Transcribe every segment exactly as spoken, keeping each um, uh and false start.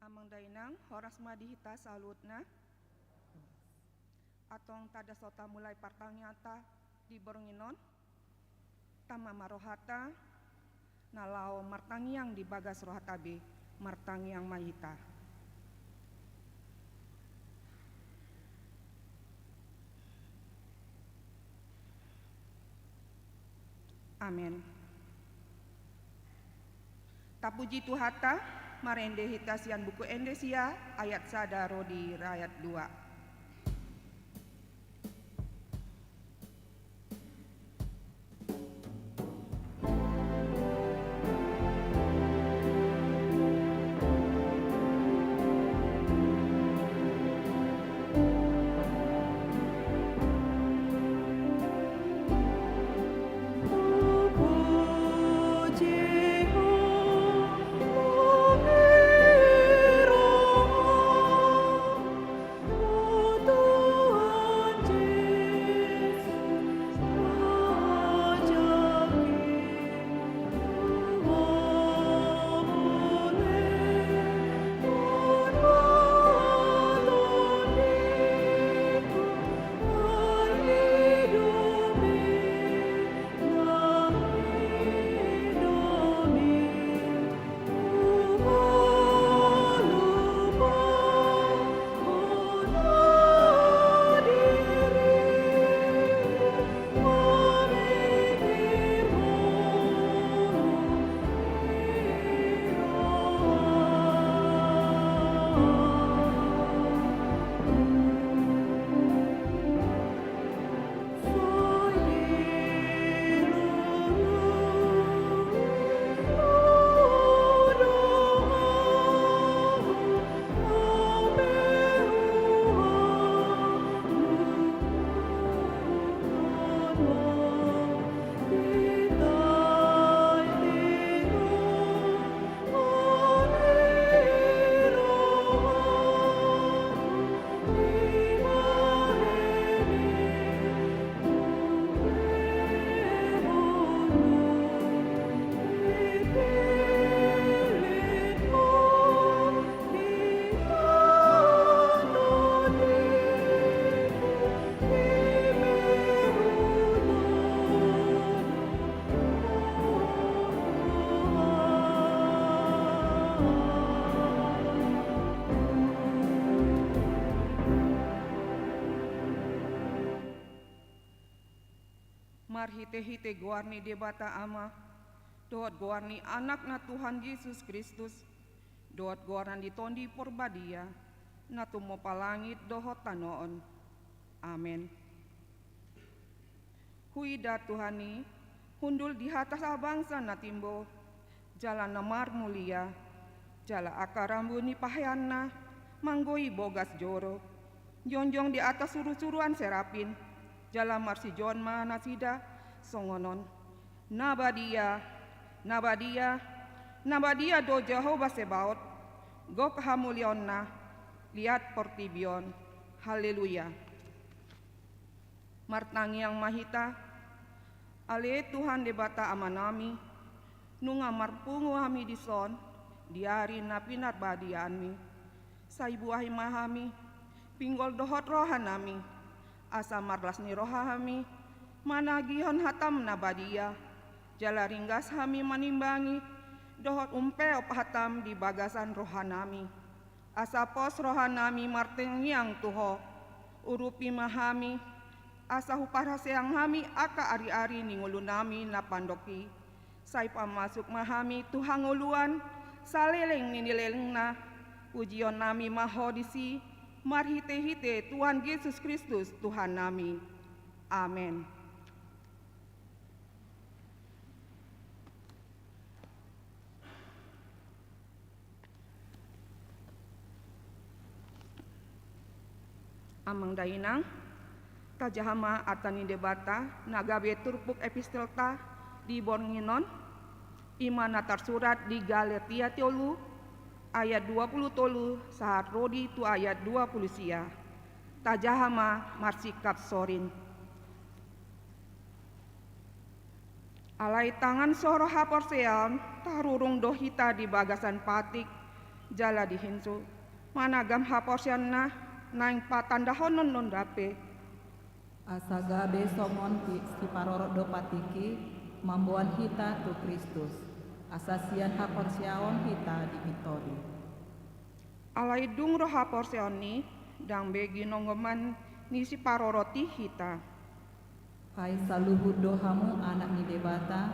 Amang dainang, horas ma di hita saluhutna. Antong tadas hita mulai partangiangta di borngin on. Tama ma rohanta, na laho martangiang di bagas rohanta be, martangiang ma hita. Amen. Tapuji Tuhanta, marende hita sian Buku Ende sia, ayat sada ro di ayat dua. Marhitehite goar ni Debata Ama, dohot goar ni Anakna Tuhan Jesus Kristus, dohot goarna ni Tondi Porbadia, na tumompa langit dohot tano on. Amen. Huida Tuhan i, hundul di hata habangsa na timbo, jala na marmulia, jala angka rambu ni paheanna, manggoi bogas joro, jongjong di atas surusuruan serapin, jala marsijoon ma nasida, songon on. Na badia, na badia, na badia do Jahowa Sebaot, gok hamuliaonna, liat portibi on. Haleluya. Martangiang ma hita. Ale Tuhan Debata Amanami, nunga marpungu hami dison, di ari na pinarbadiaanmi. Sai buahi ma hami, pinggol dohot rohanami, asa marlas ni roha hami, managihon hatam na badia, jala ringgas hami manimbangi, dohot umpeop hatam di bagasan rohanami. Asa pos rohanami martangiang tu Ho, urupi ma hami, asa huparhaseang hami angka ariari ni ngolunami na pandok i, sai pamasuk ma hami tu hangoluan, saleleng ni lelengna, pujionnami ma Ho disi, marhitehite Tuhan Jesus Kristus Tuhannami. Amen. Amang dainang, tajaha ma hata ni Debata na gabe turpuk epistelta di borngin on, i ma na tarsurat di Galatia tolu ayat dua pulu tolu sahat ro di tu ayat dua pulu sia. Tajaha ma marsingkap sorin. Alai tangan so ro haporseaon, tarurung do hita di bagasan patik, jala dihinsu, managam haporseaonna naeng patandahonon nonda pe. Asa gabe songon pi-, siparorot do patikki mamboan hita tu Kristus, asa sian haporseaon hita dipintori. Alai dung ro haporseaon i, ndang be ginonggoman ni siparorot i hita. Ai saluhut do hamu anak ni Debata,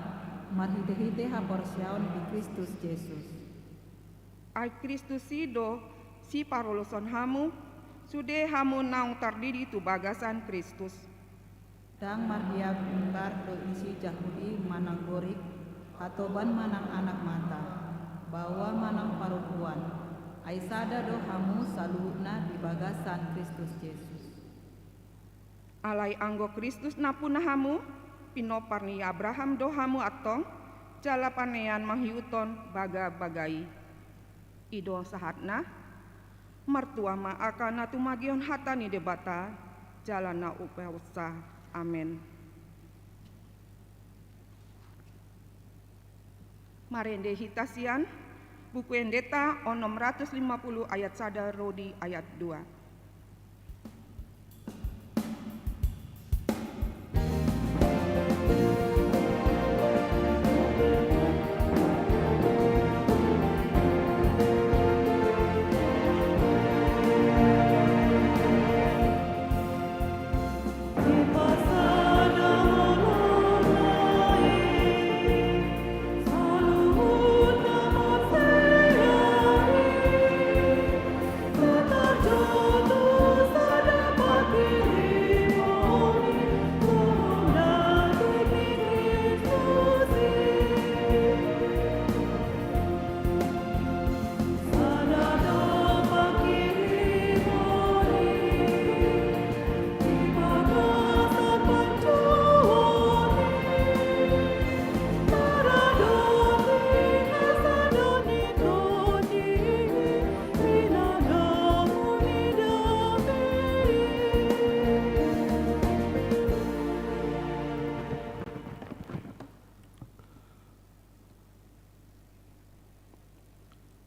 marhitehite haporseaon di Kristus Jesus. Ai Kristus i do siparoloson hamu, sude hamu naung tardidi tu bagasan Kristus. Ndang marhiang mungkar do isi jabu i manang gorik, hatoban manang anak mata, baoa manang parompuan, ai sada do hamu saluhutna di bagasan Kristus Jesus. Alai anggo Kristus nampuna hamu, pinompar ni Abraham do hamu antong, jala panean mangihuthon bagabaga i. I do sahatna. Martua ma angka na tumangihon hata ni Debata, jala na umpeopsa. Amen. Marende hita sian Buku Endenta onom ratus lima puluh ayat sada ro di ayat dua.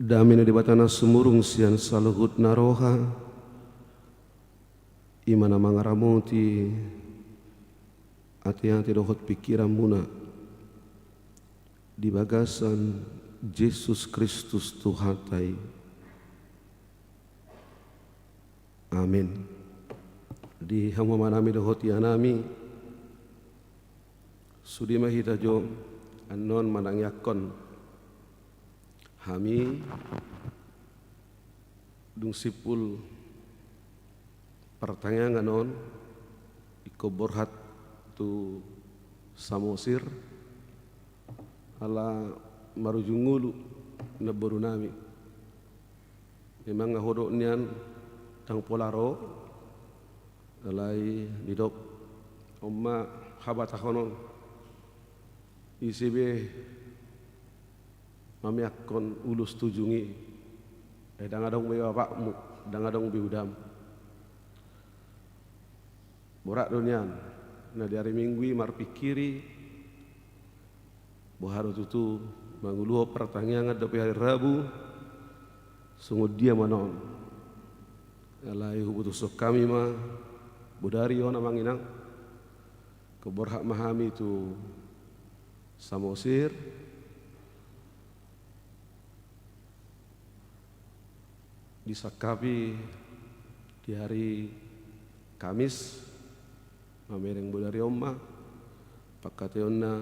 Dame ni Debata na sumurung sian saluhut na roha, i ma na mangaramoti ateate dohot pingkiranmuna di bagasan Jesus Kristus Tuhanta i. Amen. Di hamu amanami dohot inanami, sude ma hita jo annon manangiangkon hami dung simpul partangiangan on, ingkon borhat tu Samosir, ala marujung ngolu namborunami. Memang nga hudok nian ndang pola ro, alai didok on ma habatahonon, ise be mameakkon ulos tu ujung i, ai ndang adong be bapakmu, ndang adong be udam. Borat do nian na di ari Minggu i marpingkiri, boha do tutu manguluhon partangiangan dope ari Rabu, songon dia ma non. Alai huputushon hami ma, bodari on amang inang, ingkon borhat ma hami tu Samosir, disangkapi di ari Kamis, mamereng bodari on ma pangkataionna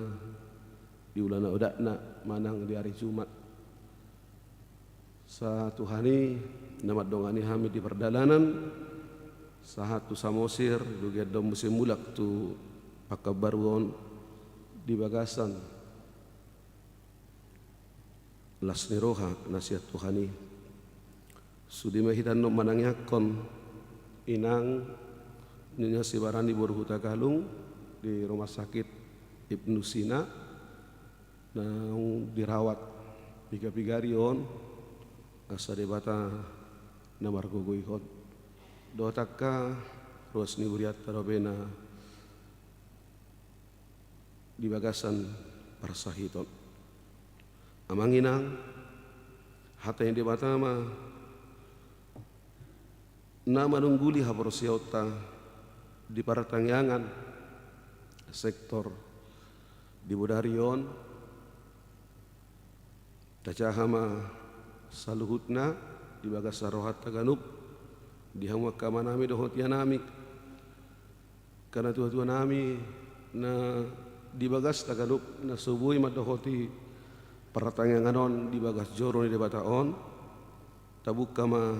di ulaon adatna manang di ari Jumat. Sahat Tuhan i na mandongani hami di pardalanan sahat tu Samosir, dung i annon muse mulak tu Pekanbaru on di bagasan las ni roha na sian Tuhan i. Sude ma hita annon manangiangkon inang Nyonya Sibarani boru Hutagalung di Rumah Sakit Ibnu Sina, naung dirawat piga-piga ari on, asa Debata na margogoihon. Dohot angka ruas ni hurianta dope na di bagasan parsahiton. Amang inang, Hata ni Debata ma na manungguli haporseaonta di partangiangan sektor di bodari on. Tajaha ma saluhutna di bagasan rohanta ganup, di hamu angka amanami dohot inanami, angka natuatuanami na di bagasta ganup na so boi mandohoti partangiangan on di bagas joro ni Debata on. Tabuka ma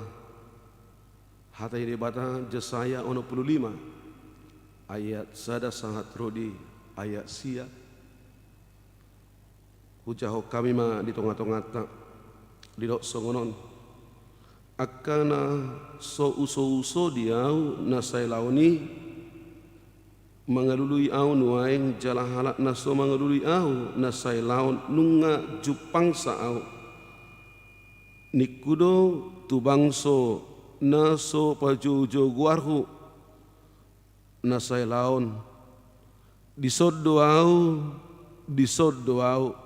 hata ni Debata, Jesaya onom pulu lima ayat sada sahat ro di ayat sia. Hujahahon hami ma di tongatonganta, didok songon on: Angka na so usouso di Ahu na sai laon i mangalului Ahu nuaeng, jala halak na so mangalului Ahu na sai laon nunga jumpangsa Ahu. Ningku do tu bangso na so pajoujou goarHu na sai laon: Dison do Ahu, dison do Ahu.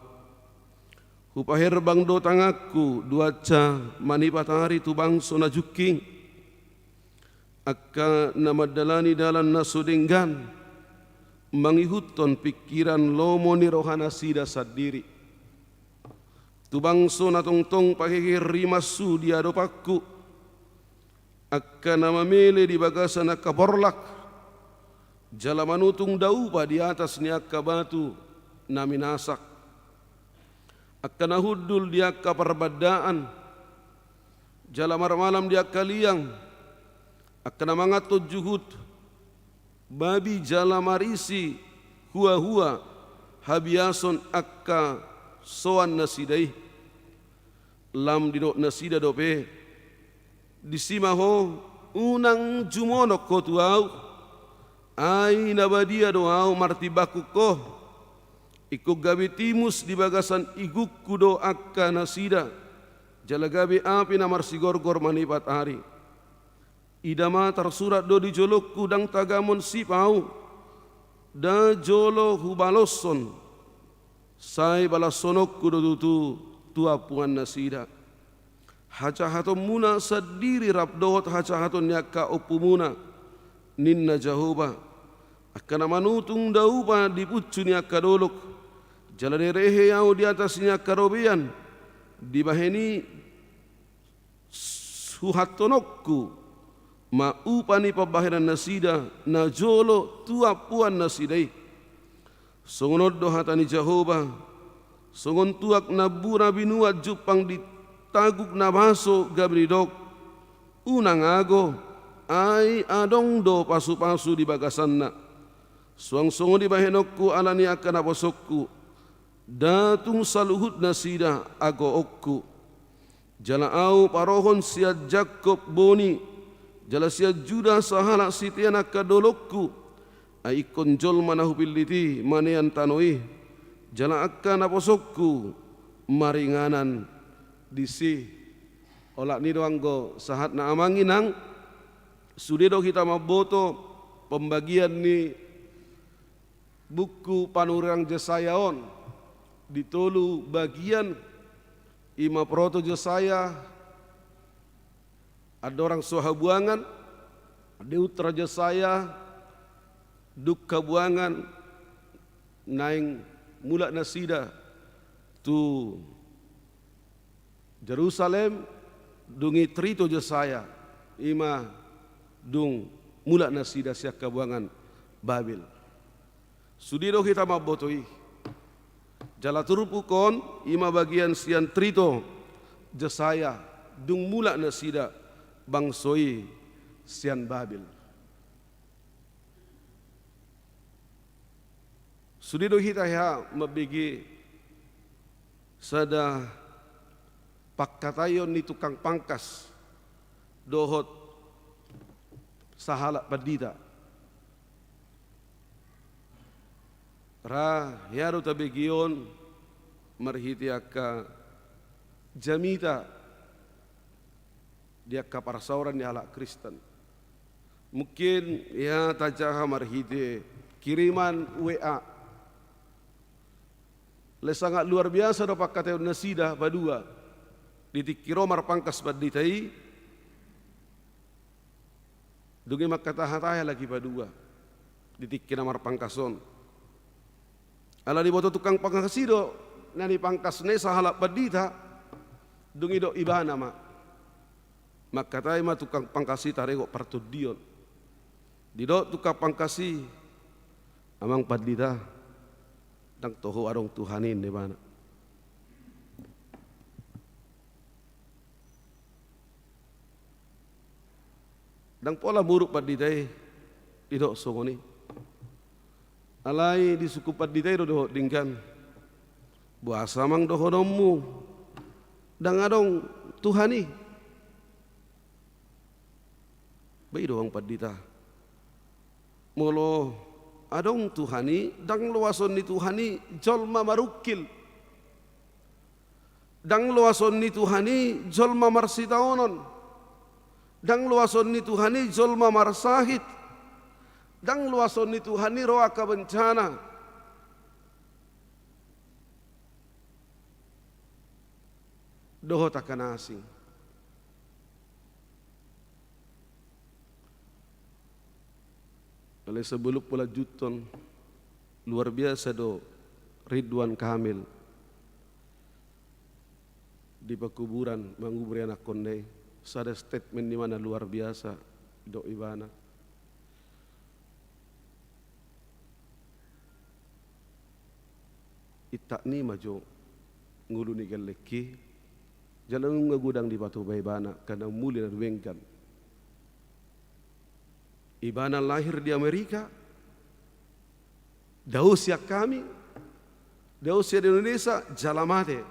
Hupaherbang do tanganHu duansa manipat ari tu bangso na jungking, angka na mandalani dalan na so denggan, mangihuthon pingkiran lomo ni rohanasida sandiri. Tu bangso na tongtong pahehe rimashu di adopanHu, angka na mamele di bagasan angka porlak, jala manutung daupa di atas ni angka batu na minasak, angka na hundul di angka parbandaan, jala marmalam di angka liang, angka na manganhon juhut babi jala marisi huahua habiason angka soannasida i. Lam didok nasida dope: Disi ma ho, unang jumonok ho tu ahu, ai na badia do ahu martimbangkon ho. Ingkon gabe timus di bagasan igungku do angka nasida, jala gabe api na marsigorgor manipat ari. Ida ma, tarsurat do di jolongku: Ndang tagamon sip ahu, nda jolo hubaloshon, sai balashononku do tutu tu ampuannasida. Hajahatonmuna sandiri rap dohot hajahaton ni angka ompumuna, ninna Jahowa, angka na manutung daupa di punsu ni angka dolok. Jala direhe ahu di atas ni angka robean, dibahen i huhattononku ma upa ni pambahenannasida najolo tu ampuannasida i. Songon on do hata ni Jahowa: Songon tuak na bura binuat jumpang di taguk na baso, gabe didok: Unang ago, ai adong do pasupasu di bagasanna. Suang songon i bahenonku ala ni angka naposongku, nda tung saluhutnasida agoonku. Jala ahu parohon sian Jakkob boni, jala sian Juda sahalak sitean angka dolokku. Ai ingkon jolma na hupillit i manean tano i, jala angka naposongku maringanan disi. Olat ni do anggo sahatna, amang inang. Sude do hita mamboto pembagian ni buku panurirang Jesaya on di tolu bagian, i ma Proto Jesaya, Andorang so habuangan, Deutra Jesaya, dung habuangan naeng mulak nasida tu Jerusalem, dung i Trito Jesaya, i ma dung mulak nasida sian habuangan Babel. Sude do hita mamboto i. Jala turpuk on i ma bagian sian Trito Jesaya, dung mulak nasida bangso i sian Babel. Sude do hita hea mambege sada pangkataion ni tukang pangkas dohot sahalak pandita. Ra hea do tabege on marhite angka jamita di angka parsaoran ni halak Kristen. Mungkin hea tajaha marhite kiriman W A. Alai sangat luar biasa do pangkataion nasida padua. Di tingki ro marpangkas pandita i, dung i mangkatahatai halak i padua di tingki na marpangkas on. Ala diboto tukang pangkas i do na nipangkasna i sahalak pandita, dung i didok ibana ma. Mangkatai ma tukang pangkas i taringot partondion. Didok tukang pangkas i, "Amang pandita, ndang toho adong Tuhan i," ninna ibana. Ndang pola muruk pandita i didok songon i. Alai disungkun pandita i do dohot denggan, "Boasa amang dohononmu ndang adong Tuhan i?" "Ba i do amang pandita, molo adong Tuhan i, ndang loason ni Tuhan i jolma marungkil. Ndang loason ni Tuhan i jolma marsitaonon. Ndang loason ni Tuhan i jolma marsahit. Ndang loason ni Tuhan i ro angka bencana dohot angka na asing." Alai sebelum hulanjuthon, luar biasa do Ridwan Kamil di pekuburan manguburi anakkonna i, sada statement ni ibana luar biasa, didok ibana, "Intak ni ma jo ngolu ni gellengki, jala nunga godang dipatupa ibana, karena muli na dumenggan. Ibana lahir di Amerika, dao sian hami, dao sian Indonesia, jala mate.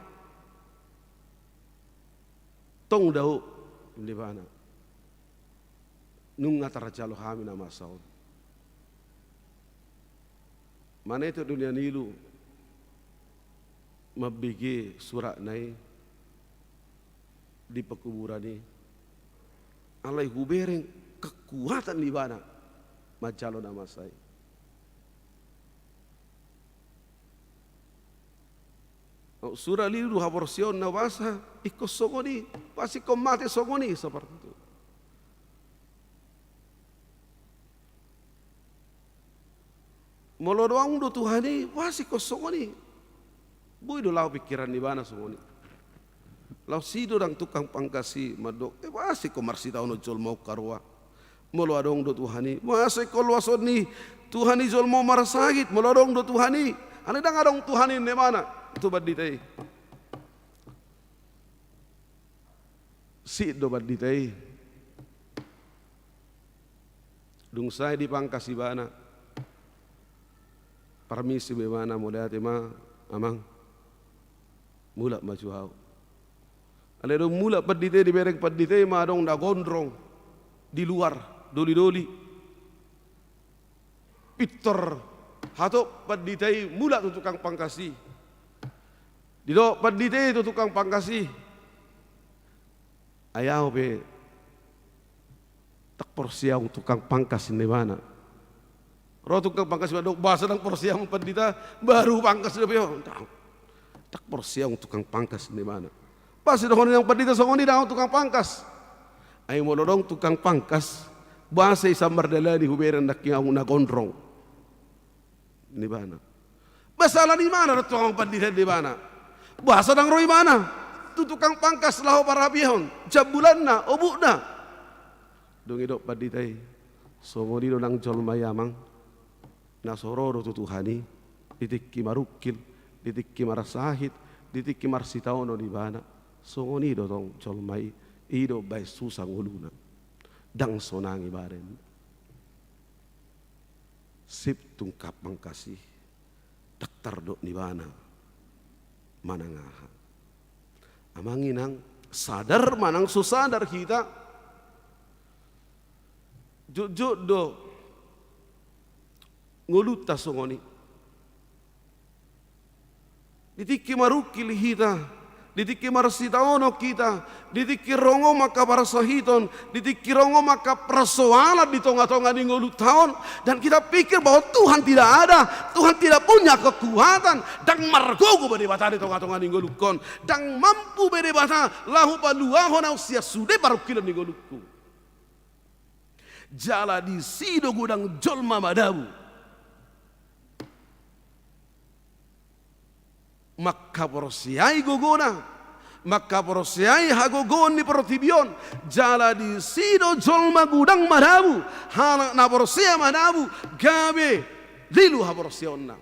Tong dao," ninna ibana, "nunga tarjalo hami na masa on." Manang tu dunian i do mambege suratna i di pekuburan i, alai hubereng kekuatan ni ibana manjalo na masa i. Surat i do haporseaon na boasa ingkon songon i, boasa ingkon mate songon i, seperti itu. Molo adong do Tuhan i, boasa ingkon songon i? Boi do laho pikiran ni ibana songon i. Laos i do nang tukang pangkas i mandok, "Eh, boasa ingkon marsitaonon jolma on, karoa? Molo adong do Tuhan i, boasa ingkon loason ni Tuhan i jolma on marsahit, molo adong do Tuhan i? Alai ndang adong Tuhan i," ninna ibana tu pandita i. Sip do pandita i. Dung sae dipangkas ibana, parmisi ma ibana, "Mauliate ma, Amang. Mulak ma jo ahu." Alai dung mulak pandita i, dibereng pandita i ma adong na gondrong di luar, doli-doli. Pintor hatop pandita i mulak tu tukang pangkas i. Didok pandita i tu tukang pangkas i, "Ai ahu pe ndang porsea ahu, tukang pangkas," ninna ibana. Ro tukang pangkas i mandok, "Boasa ndang porsea ahu, pandita, baru pangkas dope ho." "Ndang, ndang porsea ahu, tukang pangkas," ninna ibana. "Boasa dohonon ni amang pandita songon i, ndang ahu tukang pangkas?" "Ai molo adong tukang pangkas, boasa i sian mardalani hubereng nangkin ahu na gondrong?" ninna ibana. "Ba sala ni ibana do tong, amang pandita," ninna ibana. "Boasa ndang ro ibana tu tukang pangkas laho parabihon jambulanna, obukna?" Dung i didok pandita i, "Songon i do nang jolma i, Amang, na so ro do tu Tuhan i di tingki marungkil, di tingki marsahit, di tingki marsitaonon ibana. Songon i do tong jolma i, i do umbahen susa ngoluna, ndang sonang ibana." Sip tukang pangkas i, ndang tardok nibana manang aha. Amang inang, sadar manang so sadar hita, jotjot do ngolunta songon i. Di tingki marungkil hita, Di tingki marsitaonon hita, di tingki rongo mangkaparsahiton, di tingki rongo mangkaparsoalan di tonga-tonga ni ngolunta on, dan kita pikir bahwa Tuhan tidak ada, Tuhan tidak punya kekuatan, ndang margogo be Debata di tonga-tonga ni ngolungkon, ndang mampu be Debata laho paluahon au sian sude parungkilon ni ngolungku. Jala disi do godang jolma madabu. Mangkaporseai gogona, mangkaporseai hagogoon ni portibi on, jala disi do jolma godang madabu, halak na porsea madabu, gabe lilu haporseaonna.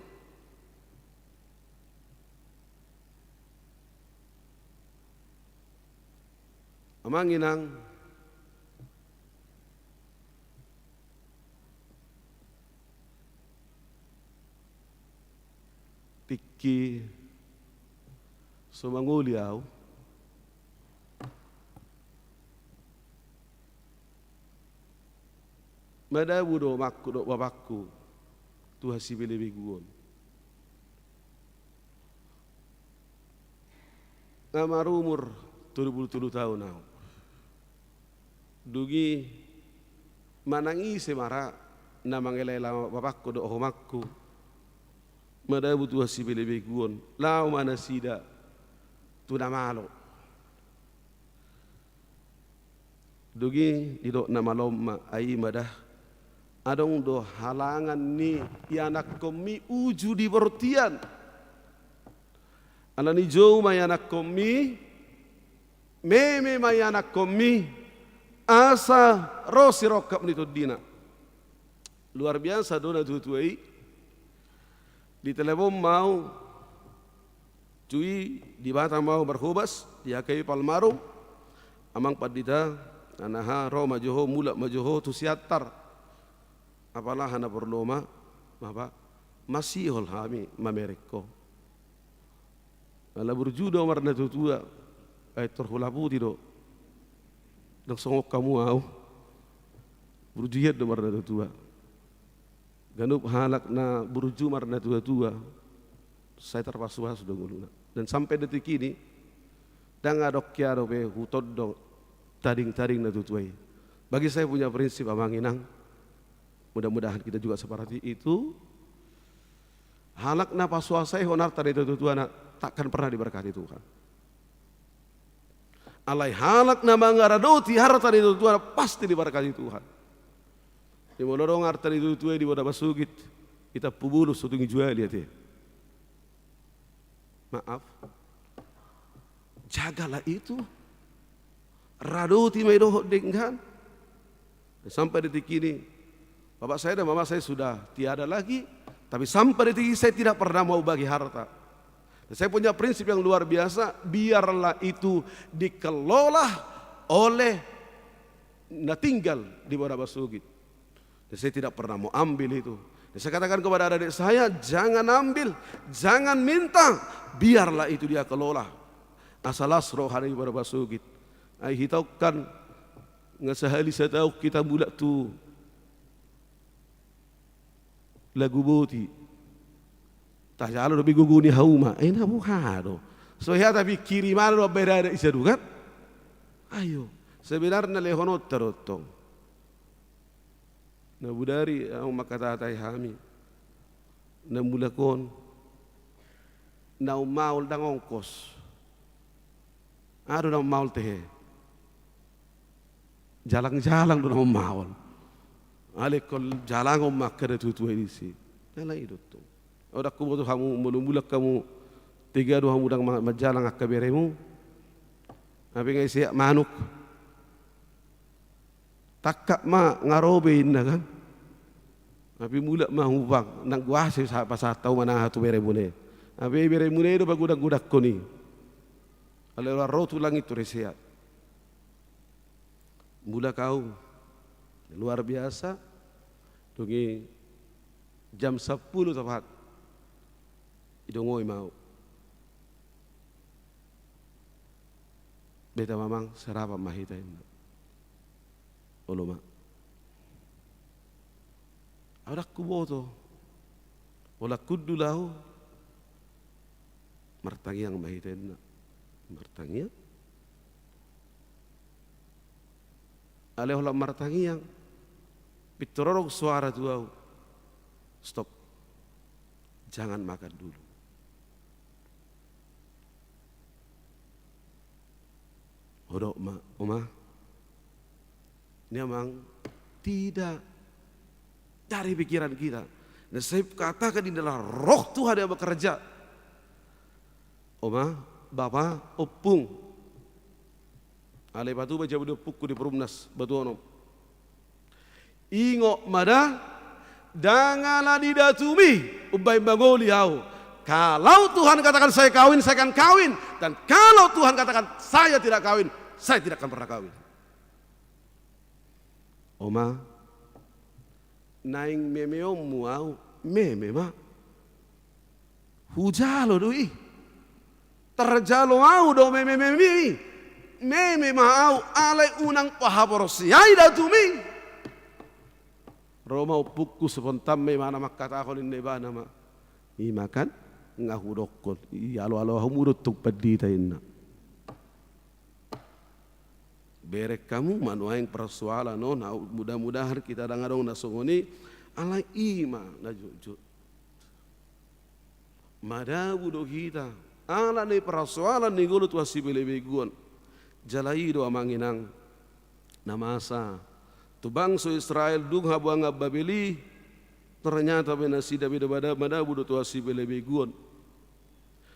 Amang inang, tingki so mangoli au, madabu do omakku dohot bapakku tu hasibelebeguon. Nga marumur tolu pulu tolu taon au. Dung i manang ise ma ra na mangelaela bapakku dohot omakku madabu tu hasibelebeguon, laho ma nasida tu na malo. Dung i didok na malo on ma, ai i ma da, adong do halangan ni ianakkonmi uju di bortian. Alani jou ma ianakkonmi, meme ma ianakkonmi, asa ro sirongkap ni tondina. Luar biasa do na tuatua i. Ditelepon ma au, tu i di Batam ma au marhobas, di H K I P almarhum, amang pandita, anaha, ro ma jo ho, mulak ma jo ho tu Siantar. Apala hana porlu ma, ma ba, masihol hami mamereng ho. Ala burju do marnatuatua, ai tor hula putih do. Ndang songon hamu au. Burju hian do marnatuatua. Ganup halak na burju marnatuatua, sai tarpasupasu do ngoluna. Dan sampai detik ini, ndang adong hea dope hutondong tading-tading natuatua i. Bagi saya punya prinsip, amang inang, mudah-mudahan kita juga seperti itu. Halak na pasupasaihon arta ni natuatuana, takkan pernah diberkati Tuhan. Alai halak na mangaradoti arta ni natuatuana, pasti diberkati Tuhan. Jadi molo adong arta ni natuatua i di bona pasogit, itampu bolus so tung i juali ate. Maaf. Jagalah itu. Radoti ma i dohot denggan. Sampai detik ini, bapak saya dan mama saya sudah tiada lagi, tapi sampai detik ini saya tidak pernah mau bagi harta. Dan saya punya prinsip yang luar biasa, biarlah itu dikelola oleh na tinggal di bona pasogit. Dan saya tidak pernah mau ambil itu. Dan saya katakan kepada adik-adik saya, jangan ambil, jangan minta, biarlah itu dia kelola. Asa las rohana di bona pasogit. Ai hita on kan, nga sahali sataon hita mulak tu Lagu Boti. Tajalo dope gogo ni hauma, ai na boha do. So hea tapingkiri ma do, ambaen adat i sadukan. Ayo, sebenarna lehononta do tong. Na bodari ahu mangkatatai hami. Na mulak on, na ummaol ndang ongkos. Aha do na ummaol tehe? Jalang-jalang do na ummaol. Alai ingkon jalangon ma angka natuatua i disi. Jala i do tong. Ahu ndang huboto hamu, molo mulak hamu, tega do hamu ndang ma-, manjalang angka beremu. Hape nga iseat manuk. Tangkap ma, nga ro be inna kan. Hape mulak ma hamu, bang, ndang goase sa-, pasahat hamu manang aha tu beremuna i. Hape beremuna i do pagodang-godangkon i. Alai ro tulang i tu riseat. Mulak ahu. Luar biasa. Dung i jam sampulu tepat. Didongoi ma ahu. Beta mamang, sarapan ma hita inna. Olo ma. Ahu ndang huboto. Holan hundul ahu. Martangiang ma hita inna. Martangiang. Alai holan martangiang, pintor adong soara tu ahu. Stop. Jangan makan dulu. Hudok ma, Oma. Ini amang tidak dari pikiran kita. Dan saya katakan, inilah Roh Tuhan yang bekerja. Oma, Bapa, Ompung. Alai patupa jabu ni ompungku di Perumnas Batu Onom. Ingot ma da, ndang ala ni datumi umbahen mangoli ahu. Kalau Tuhan katakan saya kawin, saya akan kawin. Dan kalau Tuhan katakan saya tidak kawin, saya tidak akan pernah kawin. Oma, naeng memeonmu ahu, meme ma. Hujalo do i. Tarjalo ahu do meme-meme i. Meme ma ahu, alai unang pahaporseai datumi. Ro ma ompungku spontan ma ibana mangkatahon, ninna ibana ma. I ma kan, nga hudokkon, ialo-alo hamu do tong pandita, ninna. Bereng hamu ma nuaeng parsoalan on, au, mudah-mudahan kita ndang adong na songon i, alai i ma na jotjot. Madabu do hita, ala ni parsoalan ni ngolu tu hasipelebeguon. Jala i do amang inang, na masa tu bangso Israel dung habuangan Babel i, ternyata pe nasida pe do mada-, madabu do tu hasipelebeguon.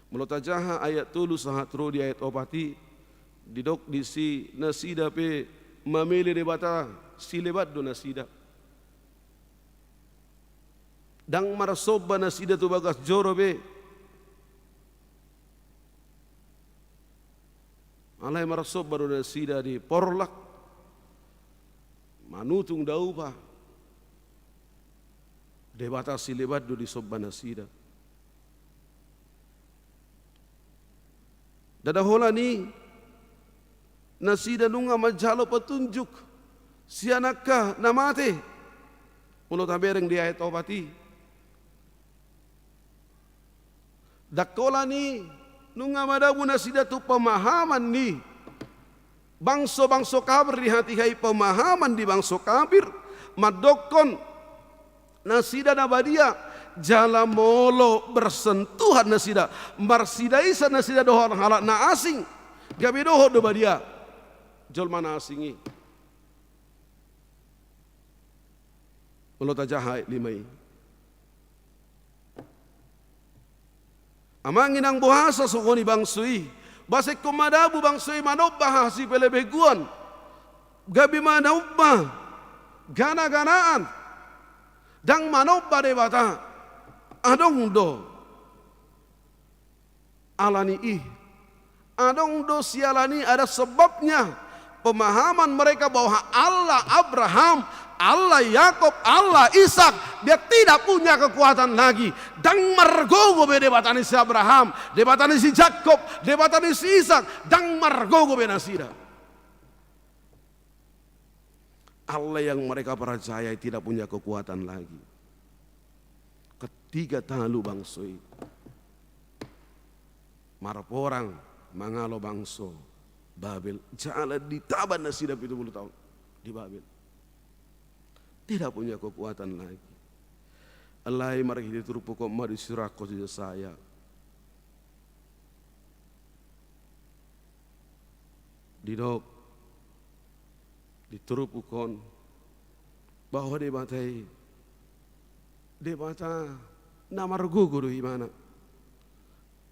Molo tajaha ayat tolu sahat ro di ayat opat i, didok disi nasida pe mamele debata sileban do nasida. Ndang marsomba nasida tu bagas joro be. Alai marsomba do nasida di porlak, manutung daupa. Debata sileban do disomba nasida. Ndada holan i nasida nunga manjalo petunjuk sian angka na mate. Molo tabereng di ayat opat i. Ndang holan i nunga madabu nasida tu pemahaman ni bangso-bangso kafir di hatiha i, pemahaman di bangso kafir mandokkon nasida na badia, jala molo bersentuhan nasida, marsidaisa nasida dohot halak na asing, gabe dohot do badia jolma na asing i. Molo tajaha ayat lima i. Amang inang, boasa songon i bangso i? Boasa ingkon madabu bangso i manomba hasipelebeguon, gabe manomba gana-ganaan, ndang manomba Debata? Adong do ala ni i. Adong do siala ni i, ada sebabnya. Pemahaman mereka bahwa Allah Abraham, Allah Yakub, Allah Ishak, dia tidak punya kekuatan lagi. Ndang margogo be Debata ni si Abraham, Debata ni si Jakkob, Debata ni si Ishak, ndang margogo be nasida. Allah yang mereka percayai tidak punya kekuatan lagi. Ketiga talu bangso i marporang mangalo bangso Babel. Jala ditaban nasida pitu pulu taon di Babel. Tidak punya kekuatan lagi. Alai marhite turpuk on ma disurakhon si Jesaya. Didok di turpuk on bahwa Debata i Debata na margogo do ibana.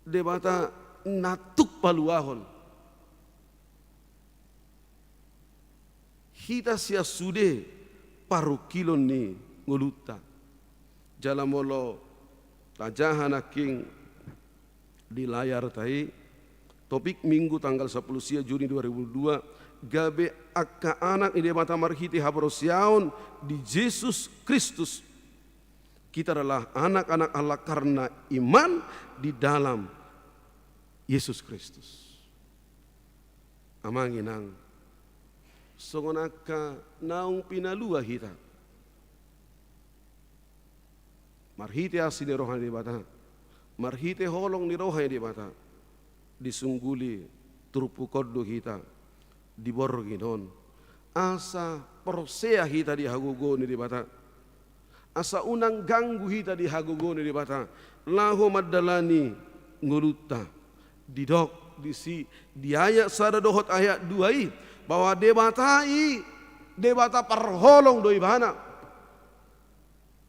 Debata na tuk paluahon. Hita sian sude parungkilon ni ngolunta. Jala molo tajaha nangkin di layarta i, topik Minggu tanggal sampulu sia Juni dua ribu dua, gabe angka anak ni Debata marhite haporseaon di Jesus Kristus. Kita adalah anak-anak Allah karena iman di dalam Yesus Kristus. Amang inang, songon angka naung pinalua hita marhite asi ni roha ni Debata, marhite holong ni roha ni Debata, disungguli turpuk on do hita di borngin on, asa porsea hita di hagogoon ni Debata, asa unang ganggu hita di hagogoon ni Debata, laho mandalani ngolunta. Didok disi di ayat sada dohot ayat dua i, bahwa Debata i Debata parholong do Ibana.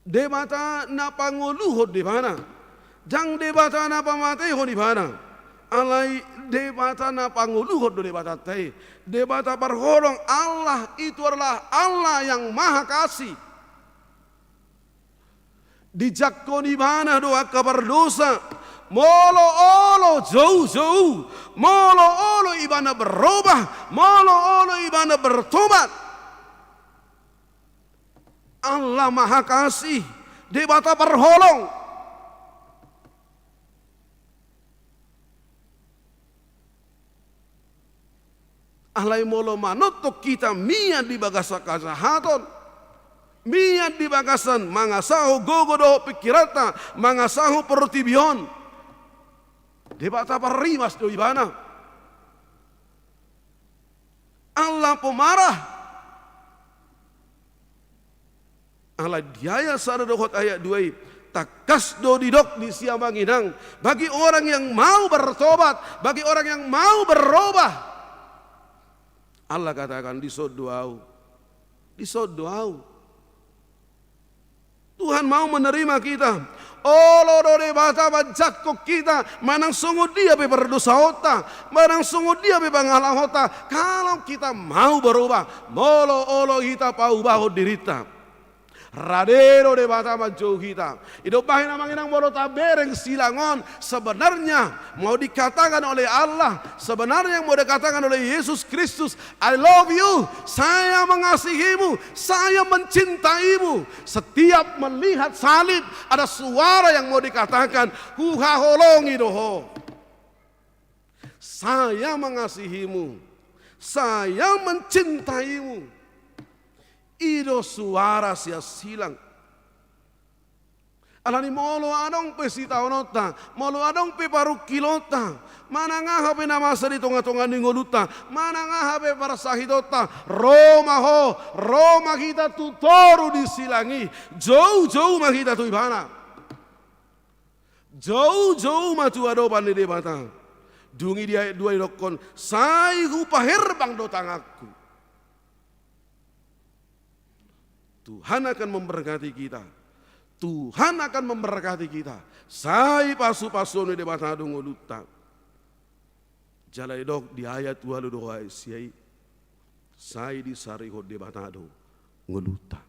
Debata na pangoluhon do Ibana. Jang Debata na pamateihon Ibana. Alai Debata na pangoluhon do Debatanta i. Debata parholong, Allah itu adalah Allah yang Maha Kasih. Dijangkon Ibana do angka pardosa. Molo olo joujou, molo olo ibana berubah, molo olo ibana bertobat. Allah Maha Kasih, Debata parholong. Alai molo manongtong hita mian di bagasan hajahaton, mian di bagasan mangasahon gogo dohot pingkiranta, mangasahon portibi on, Debata parrimas do Ibana. Allah pemarah. Alai di ayat sada dohot ayat dua i, tangkas do didok disi, amang inang, bagi orang yang mau bertobat, bagi orang yang mau berubah. Allah katakan, dison do Au. Dison do Au. Tuhan mau menerima kita. Olo do Debata manjangkon hita, manang songon dia pe pardosaonta, manang songon dia pe pangalahonta, kalau kita mau berubah, molo olo hita paubahon dirinta. Rade do Debata manjou hita. I do umbahen, amang inang, molo tabereng silang on, sebenarnya mau dikatakan oleh Allah, sebenarnya yang mau dikatakan oleh Yesus Kristus, "I love you, saya mengasihimu, saya mencintaimu." Setiap melihat salib, ada suara yang mau dikatakan, "Huhaholongi do ho." "Saya mengasihimu, saya mencintaimu." I do suara sian silang. Alani molo adong pe sitaononta, molo adong pe parungkilonta, manang aha pe na masa di tonga-tonga ni ngolunta, manang aha pe parsahitonta, ro ma ho, ro ma hita tu toru ni silang i, joujou ma hita tu Ibana. Joujou ma tu adopan ni Debata. Dung i di ayat dua didokkon, "Sai hupaherbang do tanganku." Tuhan akan memberkati kita. Tuhan akan memberkati kita. Sai pasu-pasu ni Debata do ngolunta. Jala didok di ayat ualu dohot ayat sia i, sai disarihon Debata do ngolunta.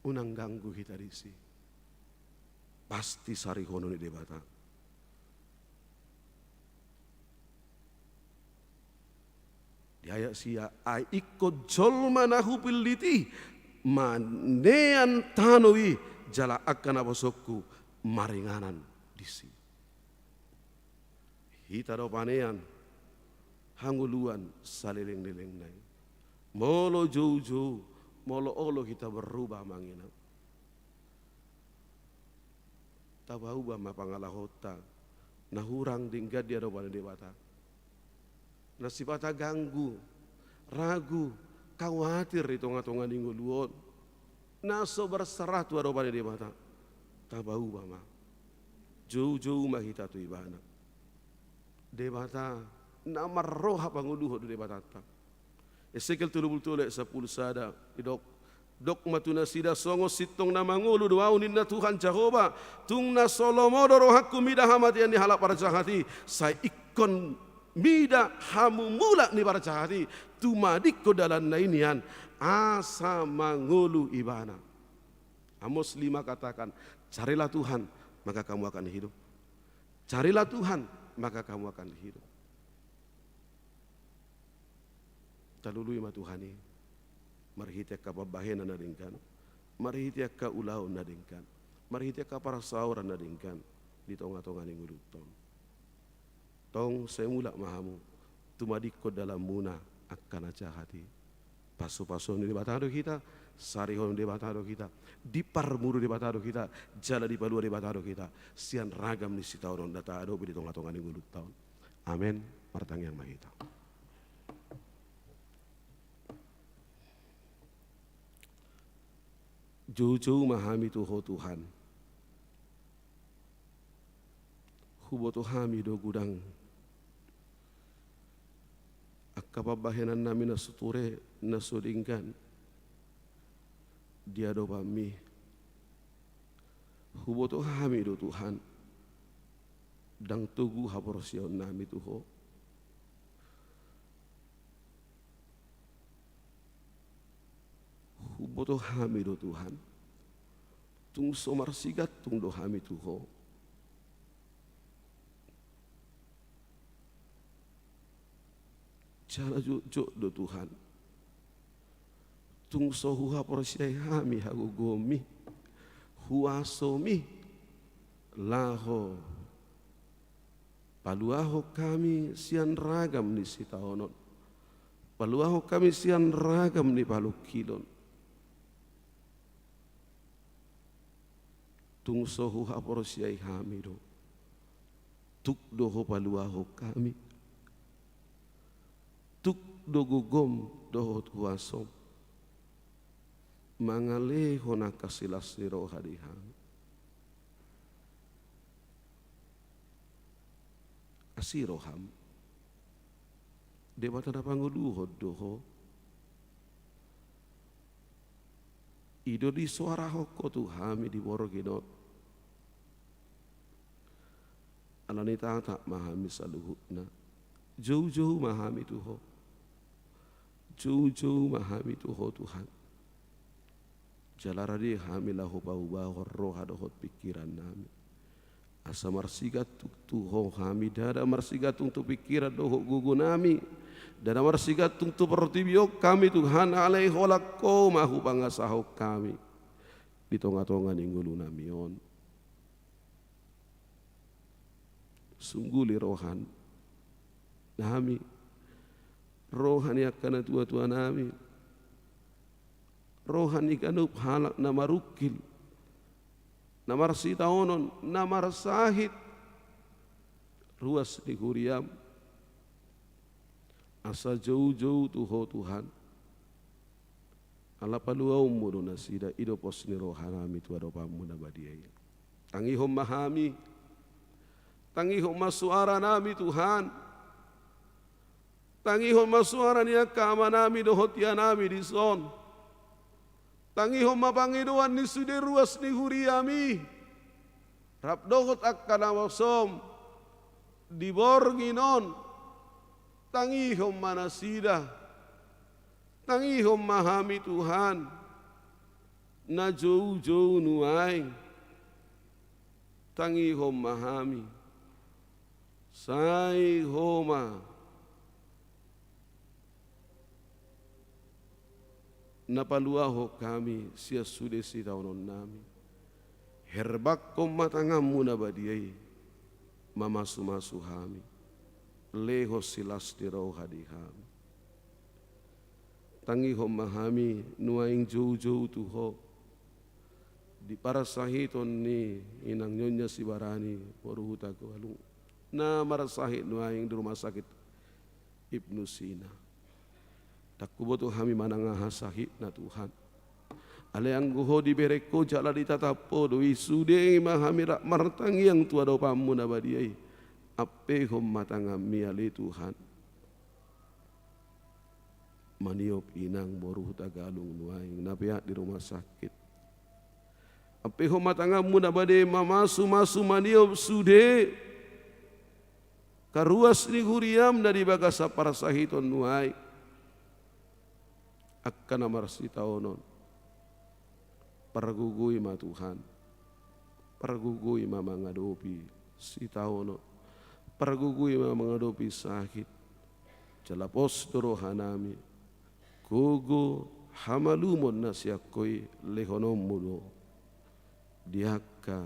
Unang ganggu hita disi. Pasti sarihonon ni Debata. Di ayat sia, "Ai ingkon jolma na hupillit i manean tano i, jala angka naposongku maringanan disi." Hita do panean hangoluan saleleng-lelengna i. Molo joujou, molo olo hita berubah, amang inang, tabaubah ma pangalahonta na hurang denggan di adopan ni Debata. Na sipata ganggu, ragu, khawatir di tonga-tonga ni ngolu on, na so berserah tu adopan ni Debata, tabaubah ma. Joujou ma hita tu Ibana. Debata na marroha pangoluhon do Debatanta. Esekiel tolu pulu tolu ayat sampulu sada, didok, dok ma tu nasida, songon sintong na mangolu do Ahu, ninna Tuhan Jahowa, tung na so lomo do rohangku mida hamatean ni halak parjahat i, sai ingkon mida hamumulan ni parjahat i, tumadingkon dalanna i nian, asa mangolu ibana. Amos lima katakan, carilah Tuhan, maka kamu akan hidup. Carilah Tuhan, maka kamu akan hidup. Talului ma Tuhan i, marhite angka pambahenan na denggan, marhite angka ulaon na denggan, marhite angka parsaoran na denggan, di tonga-tonga ni ngolunta on. Tong sai mulak ma hamu, tumadingkon dalanmuna angka na jahat i. Pasu-pasu ni Debata do hita, Sarihon Debata do hita, diparmuru Debata do hita, jala dipalua Debata do hita sian ragam ni sitaonon na taadopi di tongatonga ni ngolunta on. Amen. Martangiang ma hita. Joujou ma hami tu Ho Tuhan. Huboto hami do godang angka pambahenannami na so ture, na so denggan di adopanmi. Huboto hami do Tuhan, ndang togu haporseaonnami tu Ho. Huboto hami do Tuhan, tung so marsigantung do hami tu Ho. Jala jotjot do Tuhan, tung so huhaporseai hami hagogoonmi, huasomi, laho paluahon hami sian ragam ni sitaonon, paluahon hami sian ragam ni panungkilon. Tung so huhaporseai hami do, tuk do Ho paluahon hami, tuk do gogom dohot huasom mangalehon angka silas ni roha di hami. Asi roham, Debata na pangoluhon do Ho. I do disoarahon Ho tu hami di borngin on. Alani i tatap ma hami saluhutna. Joujou ma hami tu Ho. Joujou ma hami tu Ho Tuhan. Jala rade hami laho paubahon roha dohot pingkirannami, asa marsigantung tu Ho hami, ndada marsigantung tu pingkiran dohot gogonami, ndada marsigantung tu portibi on hami Tuhan, alai holan Ho ma hupangasahon hami di tongatonga ni ngolunami on. Sungguli rohanami, roha ni angka natuatuanami, roha ni ganup halak na marungkil, na marsitaonon, na marsahit ruas ni huriam, asa joujou tu Ho Tuhan. Ala paluaonmu do nasida, i do pos ni rohanami tu adopanmu na badia i. Tangihon ma hami, tangihon ma soaranami Tuhan. Tangihon ma soara ni angka amanami dohot ianami dison. Tangihon ma pangidoan ni sude ruas ni huriami, rap dohot angka na masom di borngin on. Tangihon ma nasida. Tangihon ma hami Tuhan, na joujou nuaeng. Tangihon ma hami. Sai Ho ma na paluahon hami sian sude sitaononnami. Herbanghon ma tanganmu na badia i mamasumasu hami. Lehon silas ni roha di hami. Tangihon ma hami nuaeng joujou tu Ho di parsahiton ni inang Nyonya Sibarani boru Hutagalung na marsahit nuaeng di rumah sakit Ibnu Sina. Ndang huboto hami manang aha sahitna Tuhan. Alai anggo Ho dibereng Ho jala ditatap Ho do i, sude ma hami rap martangiang tu adopanmu na badia i. Ampehon ma tanganmi ale Tuhan. Maniop inang boru Hutagalung nuaeng na peak di rumah sakit. Ampehon ma tanganmu na badia i mamasumasu maniop sude angka ruas ni huriam na di bagasan parsahiton nuaeng. Angka na marsitaonon, pargogoi ma Tuhan. Pargogoi ma mangadopi sitaonon. Pargogoi ma mangadopi sahit. Jala pos do rohanami, gogo, hamalumon na sian Ho i lehononmu do di angka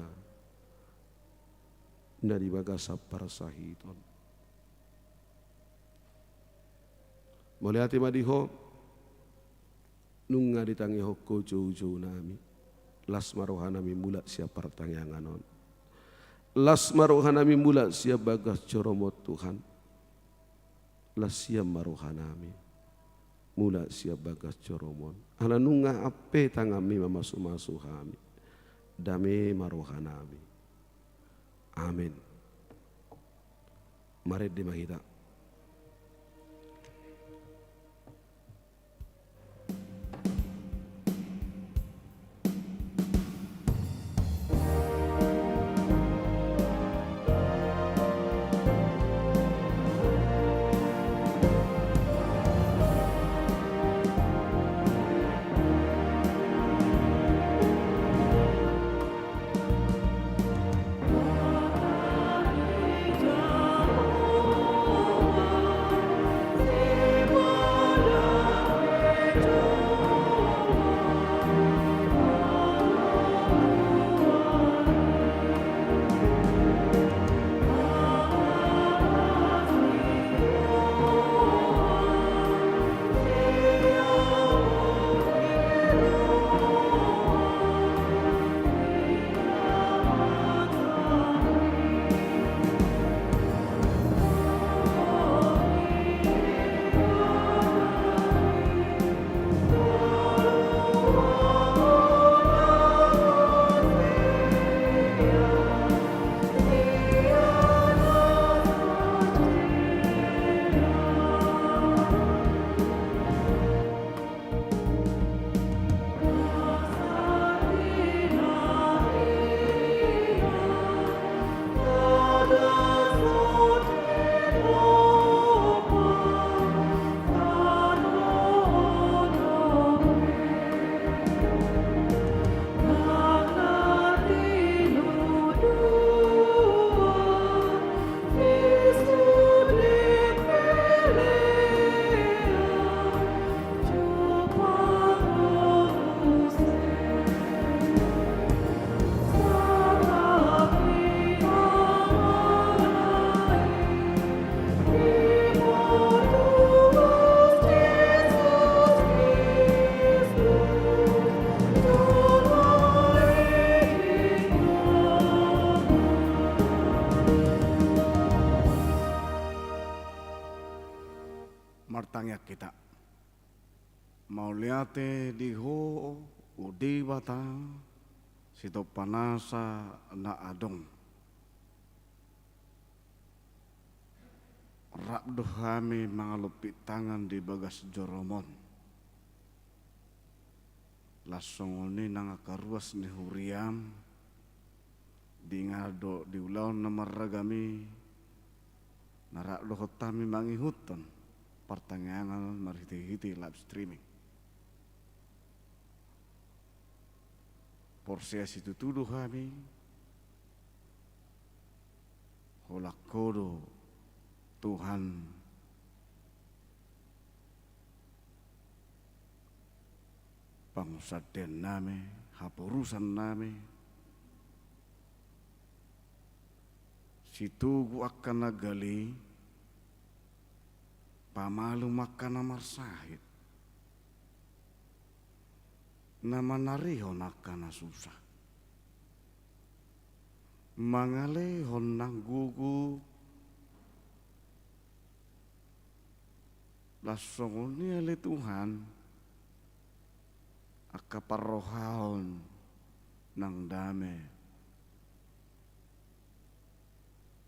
na di bagasan parsahiton. Mauliate ma di Ho. Nunga ditangihon Ho joujou nami. Las ma roha nami mulak sian partangiangan on. Las ma roha nami mulak sian bagas joro-Mu on, Tuhan. Las hian ma roha nami mulak sian bagas joro-Mu on. Ala nunga ampe tangan-Mi mamasu-masu hami. Dame ma roha nami. Amen. Marende ma hita. Martangiang hita. Mauliate di Ho, o Debata, sitompa nasa na adong. Rap do hami mangalompit tangan di bagas joro-Mu on. Laos songon i nang angka ruas ni huria-M, di nga do di ulaon na marragam i, na rap dohot hami mangihuthon partangiangan on marhite-hite live streaming. Porsea situtu do hami, holan Ho do Tuhan, pangunsandean nami, haporusan nami, sitogu angka na gale, pamalum angka na marsahit, na manarihon angka na susa, mangalehon nang gogo. Laos songon i ale Tuhan, angka parrohaon nang dame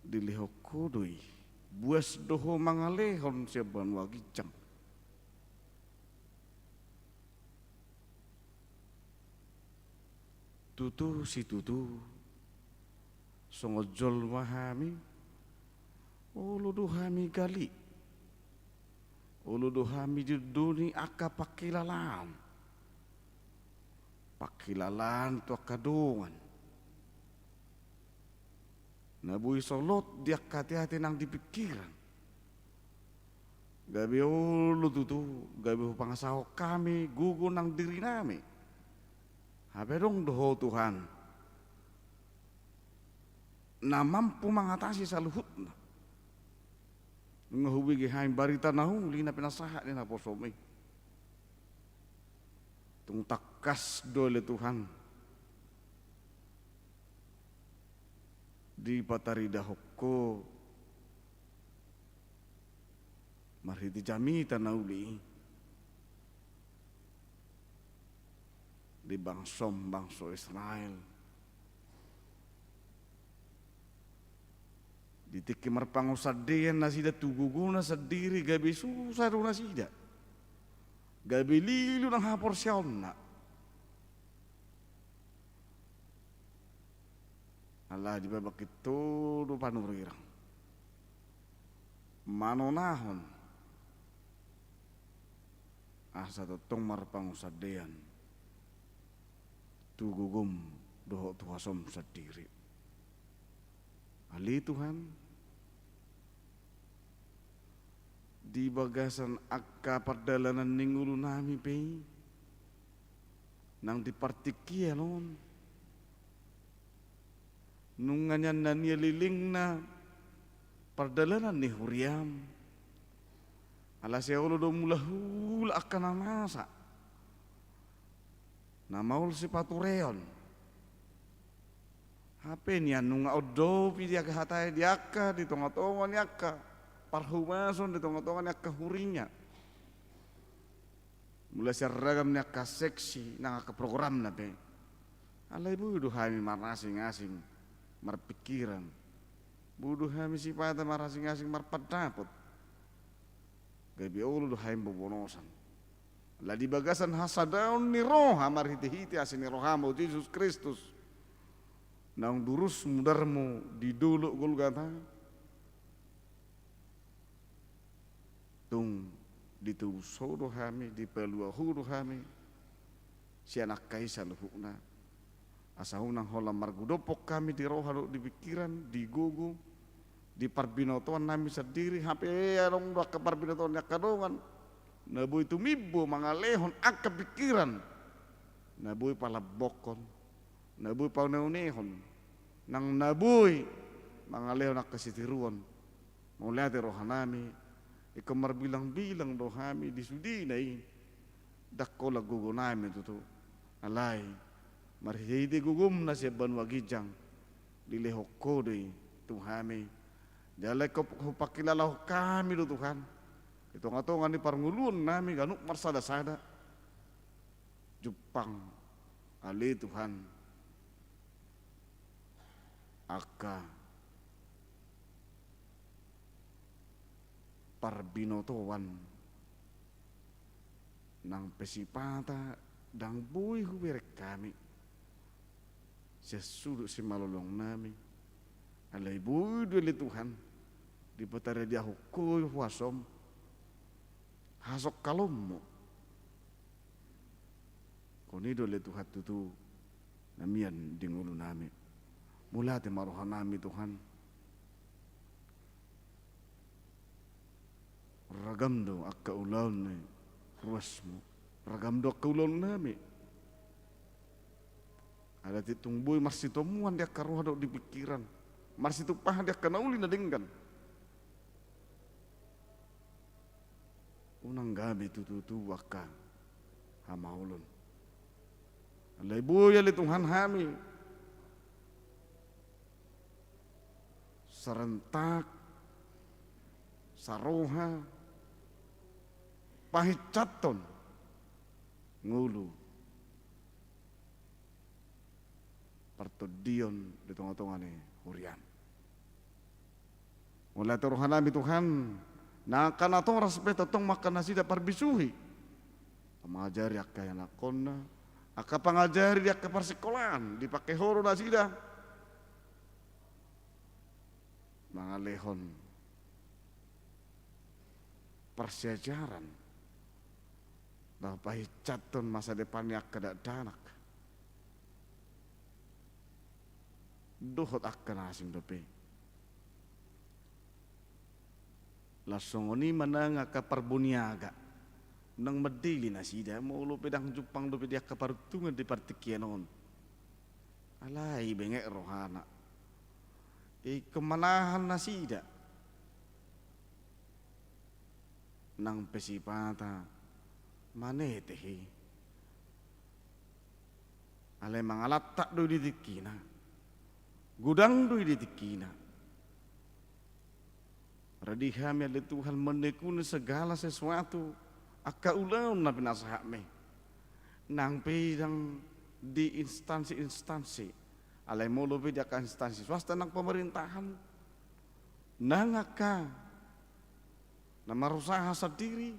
dilehon Ho do i, buas do Ho mangalehon sian banua ginjang. Tutu situtu, songon jolma hami, olo do hami gale, olo do hami didondoni angka pangkilalaan, pangkilalaan tu angka dongan na boi solot di angka ateate nang di pingkiran. Gabe olo tutu, gabe hupangasahon hami gogo nang dirinami. Hape adong do Ho Tuhan, na mampu mangatasi saluhutna. Nunga hubege hami barita na uli na pinasahat ni naposo-M i. Tung tangkas do ale Tuhan dipataridahon Ho marhite jamita na uli i di bangsoM, bangso Israel. Di tingki marpangunsandean nasida tu gogona sandiri, gabe susa do nasida, gabe lilu nang haporseaonna. Alai di babak i tong do panurirang manonahon asa tongtong marpangunsandean tu gogom dohot tu huasom sandiri. Ale Tuhan, di bagasan angka pardalanan ni ngolunami pe i, nang di partingkian on, nunga nian na nialilingna pardalanan ni huriaM. Ala sai olo do mulahula angka na masa, na maol sipatureon. Hape nian nunga ondopi di angka hata i, di angka, di tongatonga ni angka parhumason, di tongatonga ni angka huria. Mulai sian ragam ni angka seksi nang angka programna pe. Alai boi do hami marasingasing marpingkiran. Boi do hami sipata marasingasing marpandapot. Gabe olo do hami mambonosan. Ala di bagasan hasadaon ni roha marhitehite asi ni rohaM, o Jesus Kristus, naung durus mudarMu di dolok Golgata, tung ditebus Ho do hami, dipalua Ho do hami sian angka i saluhutna. Asa unang holan margodophon hami di roha dohot di pingkiran, di gogo, di parbinotoannami sandiri, hape adong do angka parbinotoan ni angka dongan na boi tumimbo mangalehon angka pingkiran na boi palambokkon, na boi paunehunehon, nang na boi mangalehon angka sitiruon. Mauliate rohanami, ingkon marbilangbilang do hami di sudena i, ndang holan gogonami tutu. Alai marhitehite gogomNa sian banua ginjang, dilehon Ho do i tu hami. Jala ingkon hupangkilalahon hami do Tuhan di tongatonga ni parngoluonnami ganup marsadasada. Jumpang ale Tuhan angka parbinotoan nang pe sipata ndang boi hubereng hami sian sudut simalolongnami. Alai boi do ale Tuhan dipataradiahon Ho huasoM, hasongkalonMu. Honi do ale Tuhan tutu na mian di ngolunami. Mauliate ma rohanami Tuhan. Ragam do angka ulaon ni ruasMu, ragam do angka ulaonnami. Alai tung boi marsitomuan di angka roha dohot di pingkiran, marsitumpahan di angka na uli na denggan. Unang gabe tutu tubu angka hamaolon. Alai boi ale Tuhan hami sarentak, saroha, pahinsathon ngolu partondion di tongatonga ni huriaM. Mauliate rohanami Tuhan, nang angka natoras pe tongtong ma angka nasida parbisuhi, mangajari angka ianakhonna, angka pangajari di angka parsikolaan, dipangke Ho do nasida mangalehon parsiajaran laho pahinsathon masa depan ni angka dakdanak dohot angka na asing dope. Laos songon i ma nang angka parboniaga, unang mandele nasida molo pe ndang jumpang dope di angka paruntungan di partingkian on. Alai benget rohana, ingkon manahan nasida. Nang pe sipata maneteh i, Alai mangalantak do i di tingkina. Godang do i di tingkina. Rade hami ale Tuhan menekuni segala sesuatu angka ulaon na pinasahatmi. Nang pe ndang di instansi-instansi. Alai molo pe di angka instansi swasta nang pemerintahan. Nang angka na marusaha sandiri,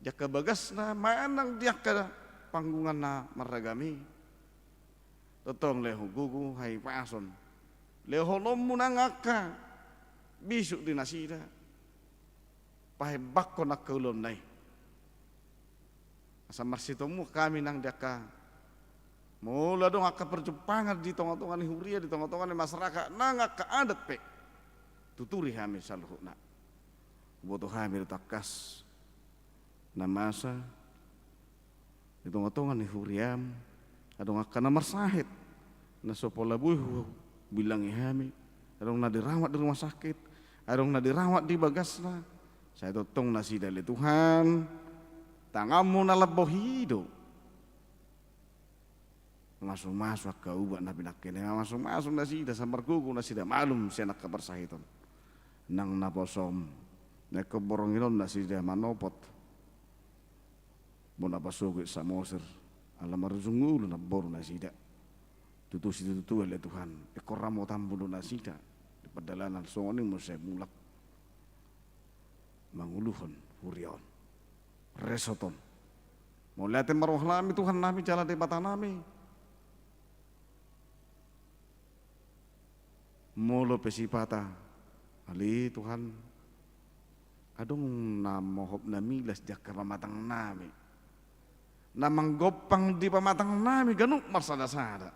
di angka bagasna, manang di angka panggungan na marragam i. Tongtong lehon gogo hahipason. Lehononmu nang angka bisuk di nasida. Pahembangkon angka ulaonna i. Asa marsitemu hami nang di angka. Molo adong angka perjumpangan di tonga-tonga ni huria, di tonga-tonga ni masyarakat, nang angka adat pe. Tuturi hami saluhutna. Huboto hami do tangkas na masa di tonga-tonga ni huriam, adong angka na marsahit, na so pola boi hubilangi hami, adong na dirawat di rumah sakit, adong na dirawat di bagasna, sai tongtong nasida ale Tuhan, tanganmu na lambok i do. Mamasu-masu angka ubat na pinangke na i, mamasu-masu nasida, sai margogo nasida malum sian angka parsahiton. Nang naposom, na ingkon borngin on nasida manopot bona pasogit Samosir, ala marujung ngolu namboru nasida. Tutu situtu ale Tuhan, ingkon ramotanmu do nasida di pardalanan, songon i muse mulak manguluhon huria on. Resort on. Mauliate ma rohanami Tuhannami jala Debatanami. Molo pe sipata, ale Tuhan, adong na mohop na milas di angka pamatangnami. Na manggompang di pamatangnami ganup marsada-sada.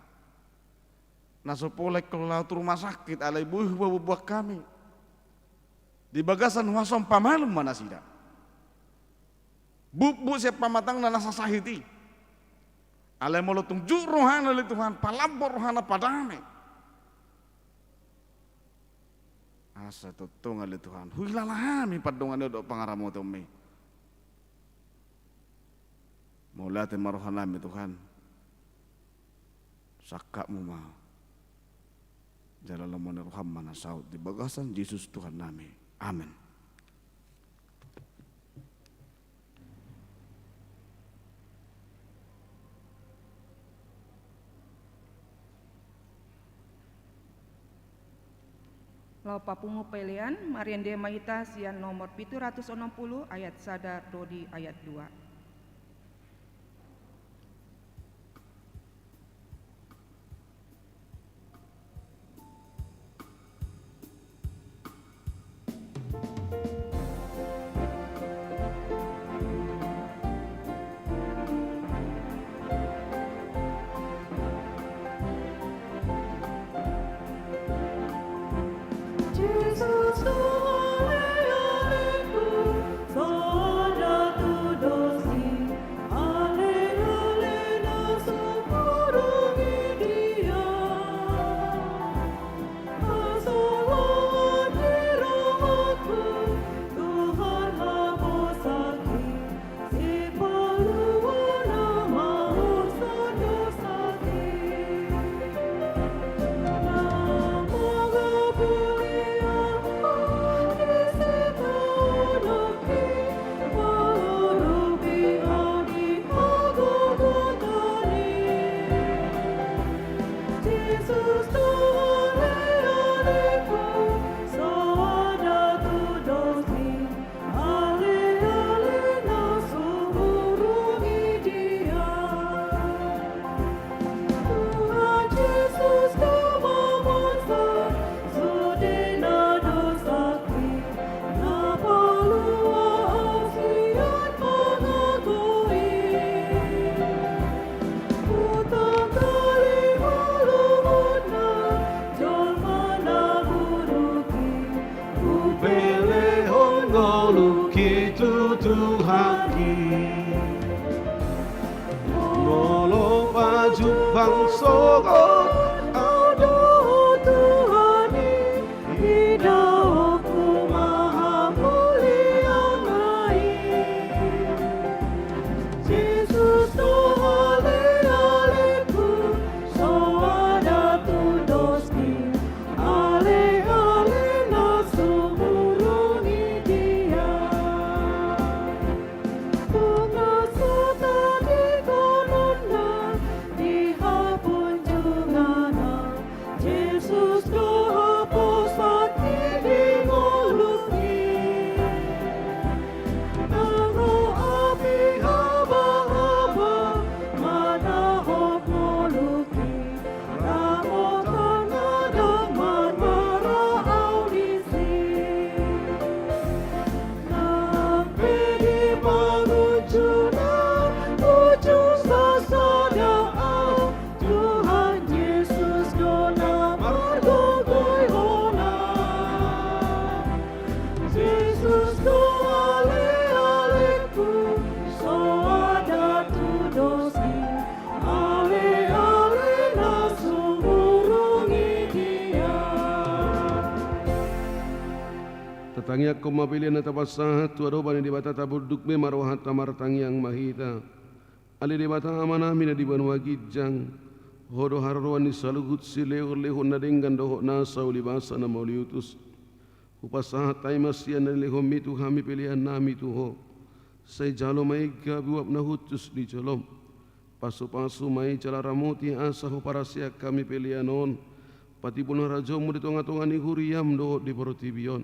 Na so pola ingkon laho tu rumah sakit, alai boi hupaboan hami. Di bagasan huaso on pamalum ma nasida. Bukbuk sian pamatangna na sasahit i. Alai molo tung jut rohana ale Tuhan, palambok rohana, padame. Asa tongtong ale Tuhan, huhilala hami pandongan ni on dohot pangaramotionmi. Mauliate ma rohanami Tuhan. Sangkapmu ma. Jala lomo ni roham ma na saut di bagasan Jesus Tuhannami. Amen. Laho papungu pelean, marende ma hita sian nomor pitu ratus onom pulu ayat sada ro di ayat dua. Hupelehon ngolungki tu Tuhanki. Molo pajumpang sogot au dohot Tuhan i, idaonku ma hamuliaonna i. Jesus do ale-aleku, Tangiangkon ma pelean na tapasahat tu adopan ni Debata, tabonduk be ma rohanta, martangiang ma hita. Ale Debata Amanami na di banua ginjang, Ho do haroroan ni saluhut silehonlehon na denggan dohot nasa ulibasa na mauliutus. Hupasahat hami ma sian na nilehonMi tu hami peleannami tu Ho. Sai jalo ma i gabe uap na hushus di joloM. Pasupasu ma i jala ramoti asa huparhaseang hami pelean on patimbulhon harajaonMu di tongatonga ni huriaM dohot di portibi on.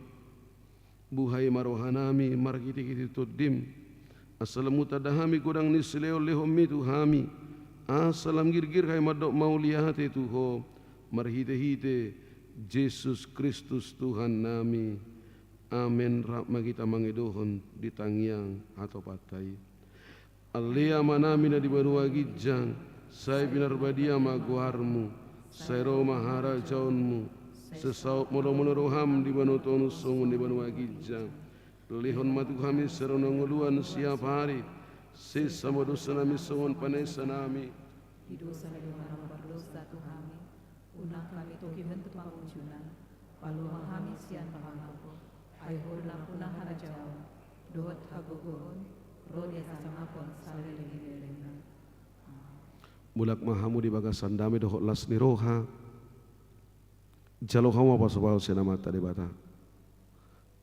Buhai ma rohanami marhitehite TondiM, asa lam hutanda hami godang ni silehonlehonMi tu hami, asa lam girgir hami mandok mauliate tu Ho, marhitehite Jesus Kristus Tuhannami. Amen. Rap ma hita mangidohon di tangiang hatopanta i. Ale Amanami na di banua ginjang, sai pinarbadia ma goarMu, sai ro ma harajaonMu, sai saut ma lomo ni rohaM di banua tonus songon di banua ginjang. Lehon ma tu hami sadari on hangoluan siapari, sesa ma dosanami songon panesanami di dosa ni dongan na mardosa tu hami. Unang hami togihon tu pangunjunan, palua ma hami sian pangago, ai Ho do nampuna harajaon dohot hagogoon ro di hasangapon saleleng ni lelengna. Amen. Mulak ma hamu di bagasan dame dohot las ni roha. Jalo hamu ma pasupasu sian Amanta Debata.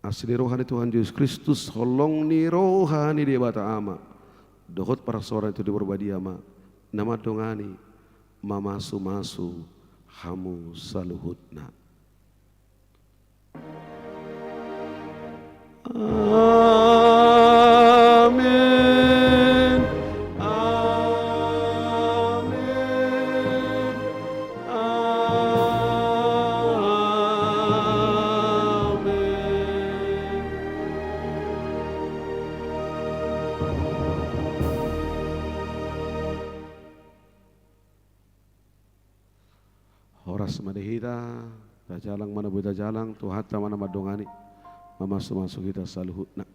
Asi ni roha ni Tuhan Jesus Kristus, holong ni roha ni Debata Ama, dohot parsaoran ni Tondi Porbadia ma na mandongani, mamasumasu hamu saluhutna. Amen. Amen. Amen. Horas ma di hita, tajalang ma na boi tajalang, Tuhanta ma na mandongani, mamasumasu hita saluhutna.